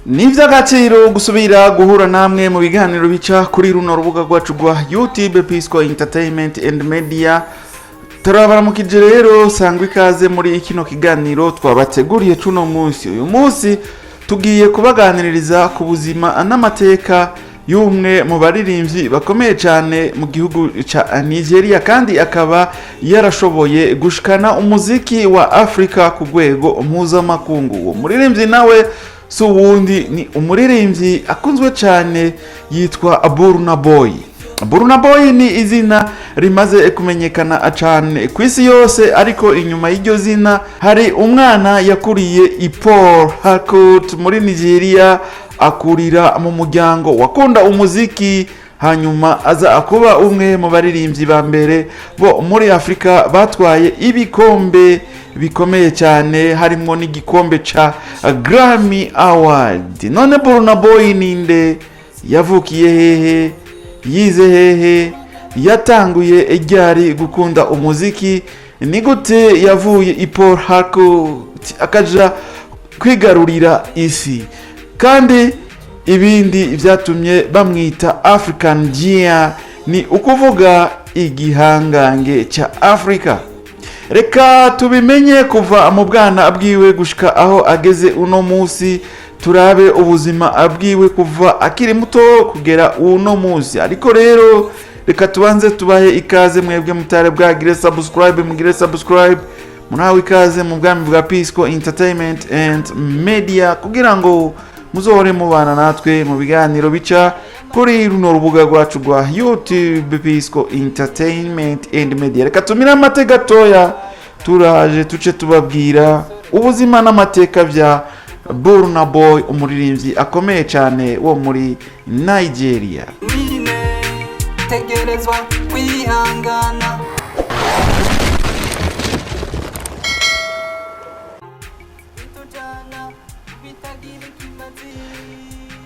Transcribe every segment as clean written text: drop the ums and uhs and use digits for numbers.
Ni iby'agaciro gusubira guhura namwe mu biganiro bica kuri runo rubuga rwacu rwa YouTube Pisco Entertainment and Media. Turabaramukije rero, sangwa ikaze muri kino kiganiro twabateguriye cuno munsi. Uyu munsi tugiye kubaganiririza ku buzima n'amateka y'umwe mu baririmbyi bakomeye cyane mu gihugu cya Nigeria, kandi akaba yarashoboye gushikana umuziki wa Afrika ku rwego mpuzamakungu. Uwo muririmbyi nawe si uwundi, ni umuririmbyi akunzwe cyane yitwa Burna Boy. Burna Boy ni izina rimaze kumenyekana cyane ku isi yose, ariko inyuma y'iryo zina hari umwana yakuriye i Port Harcourt muri Nigeria, akurira mu muryango wakunda umuziki, hanyuma aza kuba umwe mu baririmbyi ba mbere bo muri Afurika batwaye ibikombe bikomeye cyane, harimo n'igikombe ca Grammy Award. None Burna Boy ninde? Yavukiye hehe? Yize hehe? Yatanguye ryari gukunda umuziki? Ni gute yavuye i Port Harcourt akaja kwigarurira isi? Kandi ibindi byatumye bamwita African Giant, ni ukuvuga igihangange cya Afrika. Reka tubimenye kuva mu bwana bwiwe gushika aho ageze uno munsi, turabe ubuzima bwiwe kuva akiri muto kugera uno munsi. Ariko rero reka tubanze tubahe ikaze mwebwe mutare bwagire subscribe, mugire subscribe, munawe ikaze mu bwami bwa Pisco Entertainment and Media, kugira ngo muzohore mubana natwe mu biganiro bica kuri runo rubuga rwacu rwa YouTube Pisco Entertainment and Media. Reka tumire amate gatoya, turaje tuce tubabwira ubuzima n'amateka bya Burna Boy, umuririmbyi akomeye cyane wo muri Nigeria. Nyine tegerezwa kwihangana. Bitujana bitagira ikimazi.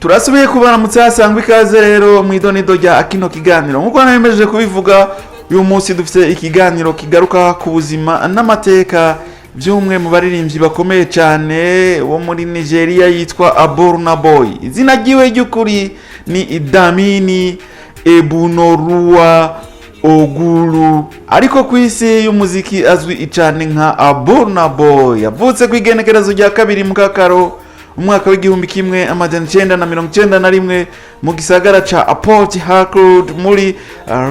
Turasubiye kubaramutse, hasangwa ikaze rero mu idonido rya kino kiganiro. Nk'uko nabemeje kubivuga, uyu munsi dufite ikiganiro kigaruka ku buzima n'amateka by'umwe mu baririmbyi bakomeye cyane wo muri Nigeria yitwa Burna Boy. Izina ryiwe ry'ukuri ni Damini Ebunoruwa Ogulu, ariko ku isi y'umuziki azwi cyane nka Burna Boy. Yavutse ku igenekerezo rya 2 Mukakaro umwaka w'1991 mu gisagara ca Port Harcourt muri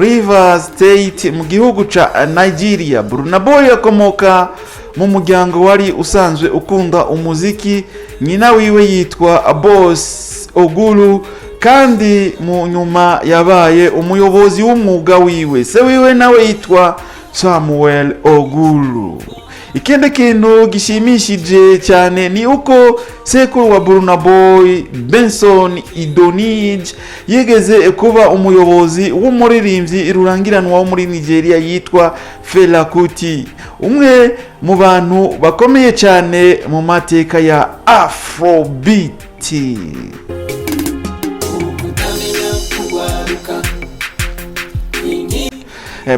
Rivers State mu gihugu ca Nigeria. Burna Boy akomoka mu muryango wari usanzwe ukunda umuziki. Nyina wiwe yitwa Boss Ogulu, kandi mu nyuma yabaye umuyobozi w'umwuga wiwe. Se wiwe nawe yitwa Samuel Ogulu. Ikindi kintu gishimishije cyane ni uko sekuru wa Burna Boy, Benson Idonij, yigeze kuba umuyobozi w'umuririmbyi rurangiranwa wo muri Nigeria yitwa Fela Kuti, umwe mu bantu bakomeye cyane mu mateka ya Afrobeat. Ukutamenya kugwaruka.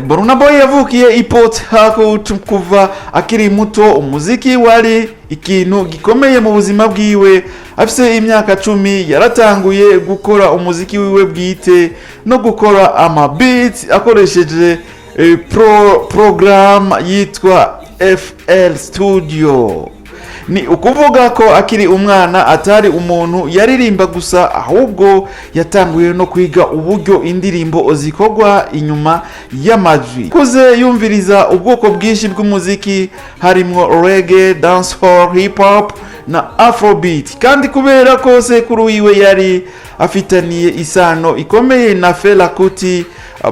Burna Boy yavukiye i Port Harcourt. Kuva akiri muto umuziki wari ikintu gikomeye mu buzima bwiwe. Afise imyaka 10 yaratanguye gukora umuziki wiwe bwite no gukora ama beats akoresheje program yitwa FL Studio. Ni ukuvuga ko akiri umwana atari umuntu yaririmba gusa, ahubwo yatanguye no kwiga uburyo indirimbo zikorwa inyuma y'amajwi. Kuze yumviriza ubwoko bwinshi bw'umuziki, harimwo reggae, dancehall, hip hop na afrobeat. Kandi kubera ko sekuru wiwe yari afitaniye isano ikomeye na Fela Kuti,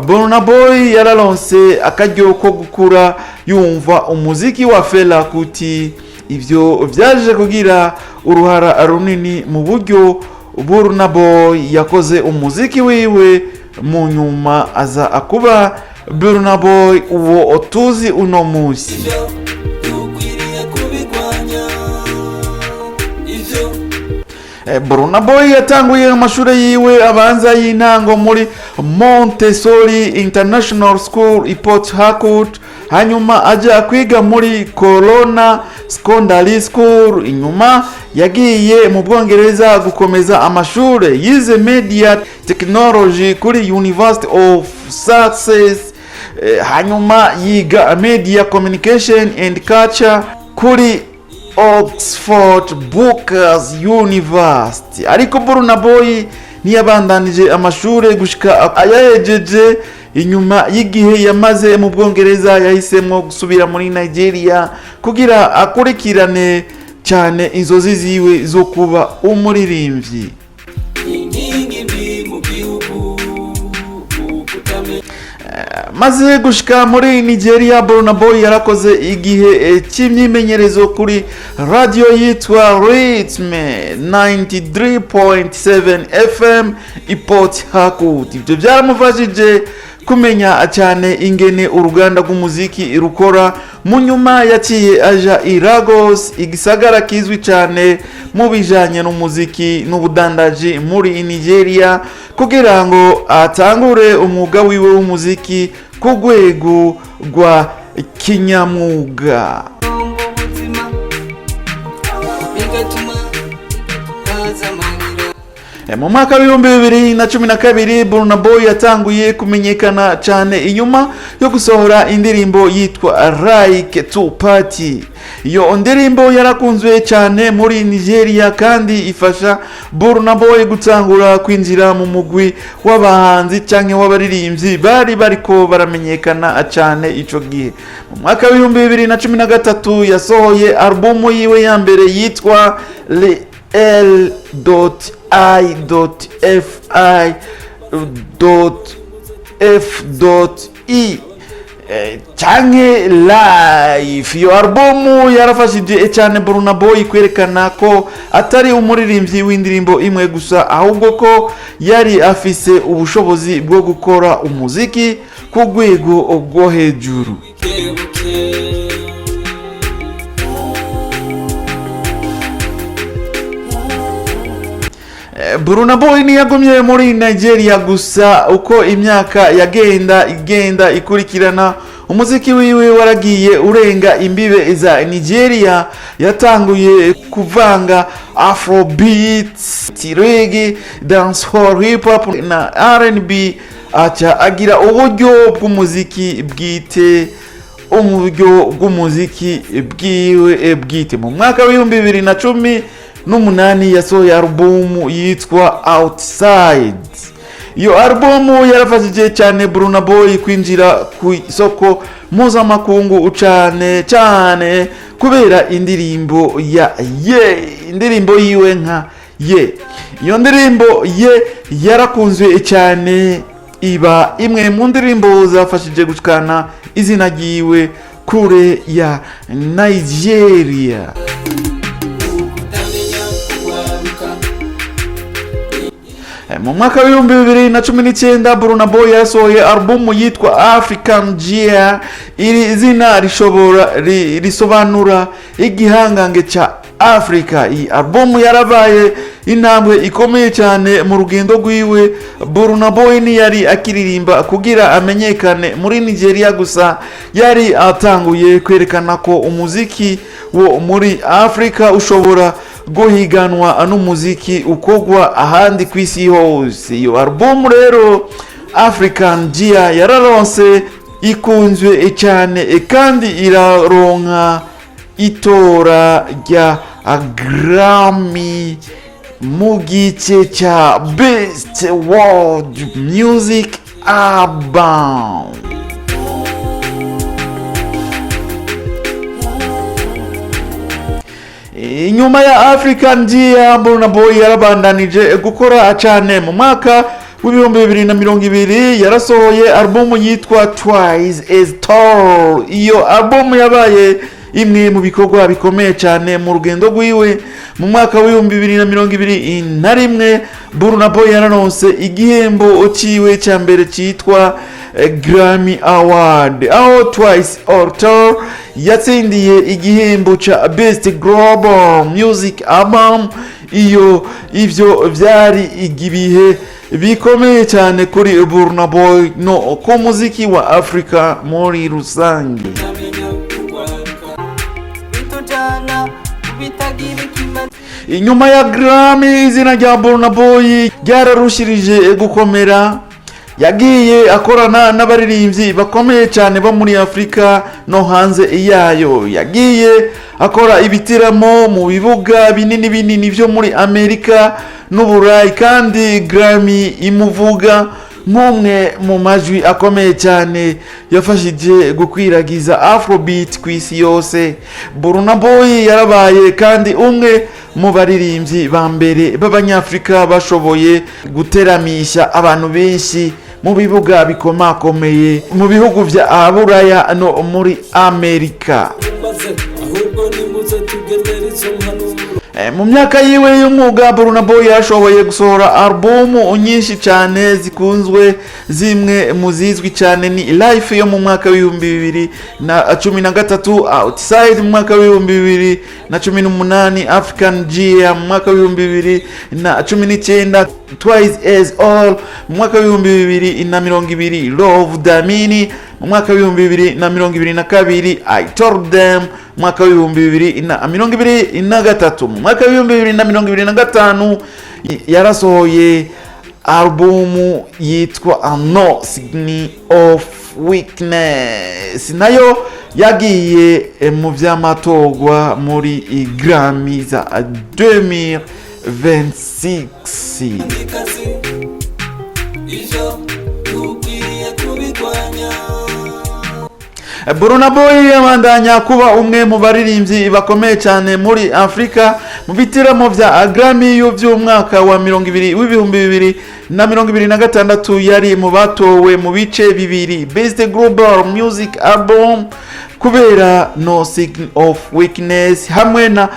Burna Boy yararonse akaryo ko gukura yumva umuziki wa Fela Kuti. Ibyo byaje kugira uruhara runini mu buryo Burna Boy yakoze umuziki wiwe, mu nyuma aza kuba Burna Boy uwo tuzi uno munsi. Ivyo dukwiriye kubigwanya ivyo. Burna Boy yatanguye amashuri yiwe abanza y'intango muri Montessori International School i Port Harcourt, hanyuma ajya kwiga muri Corona Secondary School. Inyuma yagiye mu Bwongereza gukomeza amashure, yize media technology kuri University of Sussex, hanyuma yiga media communication and culture kuri Oxford Brookes University. Ariko Burna Boy ntiyabandanije amashure gushika ayahejeje. Inyuma y'igihe yamaze mu Bwongereza, yahisemo gusubira muri Nigeria kugira akurikirane cyane inzozi ziwe zo kuba umuririmbyi. Inkingi mbi mu gihugu kutamenya. Maze gushika muri Nigeria, Burna Boy yarakoze igihe cy'imyimenyerezo kuri radio yitwa Rhythm 93.7 FM i Port Harcourt. Ibyo byaramufashije kumenya cyane ingene uruganda rw'umuziki rukora. Mu nyuma yaciye aja i Lagos, igisagara kizwi cyane mu bijanye n'umuziki n'ubudandaji muri Nigeria, kugira ngo atangure umwuga wiwe w'umuziki ku rwego rwa kinyamwuga. Ubuzima bigatuma haza amarira. Mu mwaka w'2012, Burna Boy yatanguye kumenyekana cyane inyuma yo gusohora indirimbo yitwa Like to Party. Iyo ndirimbo yarakunzwe cyane muri Nigeria kandi ifasha Burna Boy gutangura kwinjira mu mugwi w'abahanzi cyangwa w'abaririmbyi bari bariko baramenyekana cyane ico gihe. Mu mwaka w'2013 yasohoye alubumu yiwe ya mbere yitwa L.I.Fi.F.E canke Life. Iyo alubumu yarafashije cyane Burna Boy kwerekana ko atari umuririmbyi w'indirimbo imwe gusa, ahubwo ko yari afise ubushobozi bwo gukora umuziki ku rwego rwo hejuru. Buke. Burna Boy ntiyagumye muri Nigeria gusa. Uko imyaka yagenda igenda ikurikirana, umuziki wiwe waragiye urenga imbibe za Nigeria. Yatanguye kuvanga afrobeat, reggae, dancehall, hip hop na R&B, aca agira uburyo bw'umuziki bwite, uburyo bw'umuziki bwiwe bwite. Mu mwaka w'2018 yasohoye alubumu yitwa Outside. Iyo alubumu yarafashije cyane Burna Boy kwinjira ku isoko mpuzamakungu, cyane cyane kubera indirimbo ya Ye, indirimbo yiwe nka Ye. Iyo ndirimbo Ye yarakunzwe cyane, iba imwe mu ndirimbo zafashije gushikana izina ryiwe kure ya Nigeria. Kutamenya kuwaruka. Mu mwaka w'2019, Burna Boy yasohoye alubumu yitwa African Giant. Iri zina rishobora risobanura igihangange cya Africa. Iyi alubumu yarabaye intambwe ikomeye cyane mu rugendo rwiwe. Burna Boy ntiyari akiririmba kugira amenyekane muri Nigeria gusa, yari atanguye kwerekana ko umuziki wo muri Africa ushobora guhiganwa n'umuziki ukogwa ahandi ku isi hose. Iyo alubumu rero African Giant yararonse ikunzwe cyane kandi iraronka itora rya Grammy mu gice cya Best World Music Album. Inyuma ya African Giant, Burna Boy yarabandanije gukora cyane. Mu mwaka w'2020 yarasohoye alubumu yitwa Twice as Tall. Iyo alubumu yabaye imwe mu bikorwa bikomeye cyane mu rugendo rwiwe. Mu mwaka w'2021, Burna Boy yararonse igihembo ciwe cya mbere cyitwa Grammy Award, aho Twice as Tall yatsindiye igihembo ca Best Global Music Album. Iyo ivyo vyari ibihe bikomeye cyane kuri Burna Boy no ku muziki wa Afrika muri rusange. Kutamenya kuwaruka bitujana. Inyuma ya Grammy, izina rya Burna Boy ryararushirije gukomera. Yagiye akorana n'abaririmbyi bakomeye cyane bo muri Afurika no hanze yayo. Yagiye akora ibitaramo mu bibuga binini binini byo muri Amerika n'Uburayi, kandi Grammy imuvuga nk'umwe mu majwi akomeye cyane yafashije gukwiragiza Afrobeat ku isi yose. Burna Boy yarabaye kandi umwe mu baririmbyi ba mbere b'Abanyafurika bashoboye guteramisha abantu benshi mu bibuga bikomakomeye mu bihugu bya Buraya no muri Amerika. Maze ahubwo nimuze tugendere izo mpanuro. Mu myaka yiwe y'umwuga, Burna Boy yashoboye gusohora alubumu nyinshi cyane zikunzwe. Zimwe mu zizwi cyane ni Life yo mu mwaka wa 2013, Outside mu mwaka wa 2018, African Gia mu mwaka wa 2019, Twice as Tall mu mwaka wa 2020, Love Damini mu mwaka wa 2022, I Told Them mu mwaka wa 2023. Mu mwaka wa 2025 yarasohoye alubumu yitwa No Sign of Weakness, nayo yagiye mu by'amatorwa muri Grammy za 2026. Kazi ivyo dukwiye kubirwanya. Burna Boy abandanya kuba umwe mu baririmbyi bakomeye cyane muri Afurika. Mu bitaramo bya Grammy by'umwaka wa 20 wa 2026, yari mu batowe mu bice bibiri: Best Global Music Album kubera No Sign of Weakness, hamwe na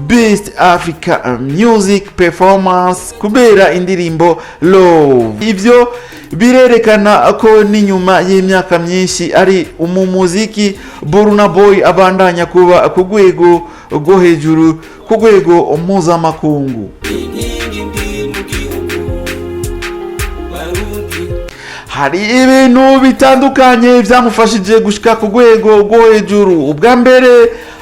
Best Africa Music Performance kubera indirimbo Love. Ibyo birerekana ko n'inyuma y'imyaka myinshi ari umumuziki, Burna Boy abandanya kuba ku rwego rwo hejuru ku rwego mpuzamakungu. Inkingi mbi mu gihugu, Barundi. Hari ibintu bitandukanye byamufashije gushika ku rwego rwo hejuru. Ubwa mbere,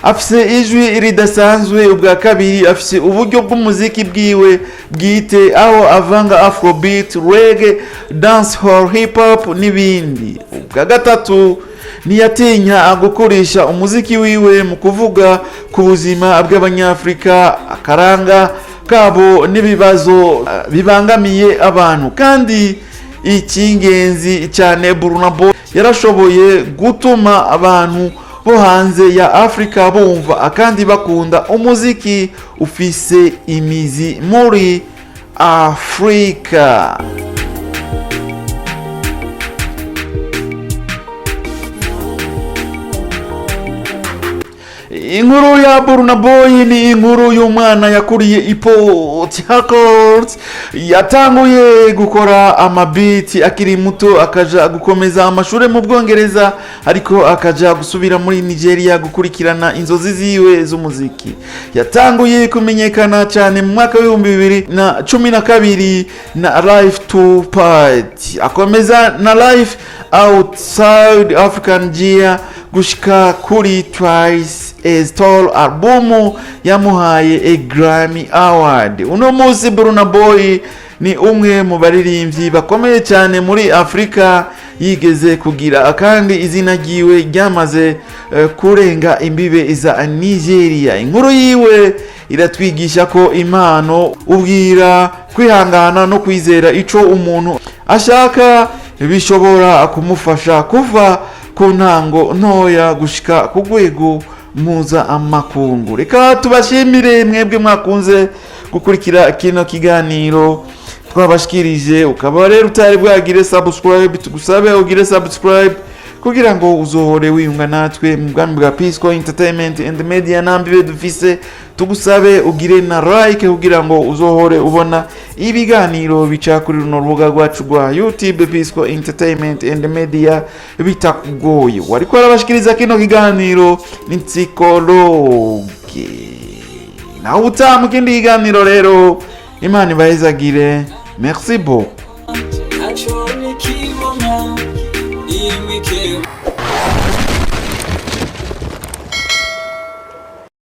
afise ijwi ridasanzwe. Ubwa kabiri, afise uburyo bw'umuziki bwiwe bwite, aho avanga Afrobeat, reggae, dancehall, hip hop n'ibindi. Ubwa gatatu, ntiyatinya gukoresha umuziki wiwe mu kuvuga ku buzima bw'Abanyafurika, akaranga kabo n'ibibazo bibangamiye abantu. Kandi icy'ingenzi cyane, Burna Boy yarashoboye gutuma abantu bo hanze ya Afurika bumva kandi bakunda umuziki ufise imizi muri Afurika. Inkuru ya Burna Boy ni inkuru y'umwana yakuriye i Port Harcourt, yatanguye gukora amabiti akiri muto, akaja gukomeza amashuri mu Bwongereza, ariko akaja gusubira muri Nigeria gukurikirana inzozi ziwe z'umuziki. Yatanguye kumenyekana cyane mu mwaka wa 2012 na Life 2 Part, akomeza na Life, Outside, African Gia, gushika kuri Twice as Tall, albumu yamuhaye a Grammy Award. Uno munsi Burna Boy ni umwe mu baririmbyi bakomeye cyane muri Afurika yigeze kugira, kandi izina ryiwe ryamaze kurenga imbibe za Nigeria. Inkuru yiwe iratwigisha ko impano, ubwira, kwihangana no kwizera ico umuntu ashaka bishobora kumufasha kuva ku ntango ntoya gushika ku rwego mpuzamakungu. Reka tubashimire mwebwe mwakunze gukurikira kino kiganiro twabashikirije. Ukaba rero utari bwagire subscribe, tugusabe ugire subscribe kugira ngo uzohore wiyunga natwe mu bwami bwa Pisco Entertainment and Media. Nambibe dufise, tugusabe ugire na like kugira ngo uzohore ubona ibiganiro bica kuri runo rubuga rwacu rwa YouTube Pisco Entertainment and Media bitakugoye. Wariko arabashikiriza kino kiganiro ni Nsikologe. Nawe utaha mu kindi kiganiro rero, Imana ibahezagire. Merci beaucoup.